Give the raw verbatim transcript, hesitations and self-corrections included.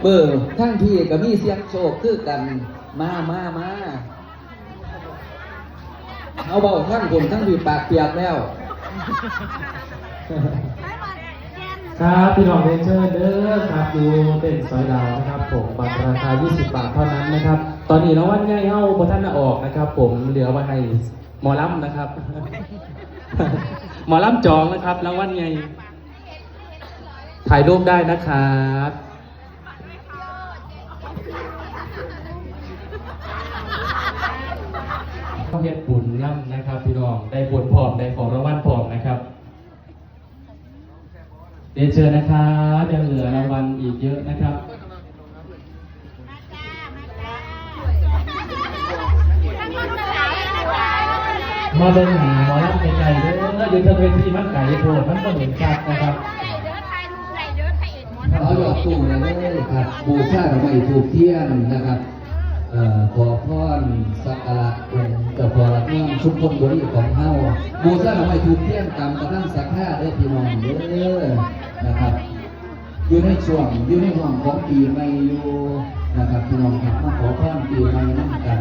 เบอร์ทั้งพี่ก็มีเสียงโชคคือกัน มามามาเอาเบาทั้งผมทั้งพี่ปากเปียกแล้ว ครับพี่น้องเรียนเชิญเด้อครับอยู่เต็นท์สอยดาวนะครับผมบัตรราคา ยี่สิบบาทเท่านั้นนะครับ ตอนนี้รางวัลใหญ่เฮาบ่ทันได้ออกนะครับ ผมเหลือไว้ให้หมอลำนะครับ หมอลำจองนะครับรางวัลใหญ่ถ่ายรูปได้นะครับเฮ็ดบุญนำนะครับพี่น้องได้บุญพร้อมได้ของรางวัลพร้อมนะครับ เรียนเชิญนะครับยังเหลือรางวัลอีกเยอะนะครับมาเบิ่งหาหมอลำไกลๆเด้ออยู่ทางเวทีมันไกลโพดมันก็เห็นชัดนะครับ เอาหยอดตู้เลยเด้อครับ บูชาดอกไม้ธูปเทียนนะครับ เอ่อขอพรสักการะองค์เจ้าพ่อหลักเมืองชุมพลบุรีของเฮา บูชาดอกไม้ธูปเทียนตามกำลังศรัทธาเด้อพี่น้องเด้อนะครับ อยู่ในช่วงอยู่ในห้องของปีใหม่อยู่นะครับพี่น้องครับมาขอพรปีใหม่นำกัน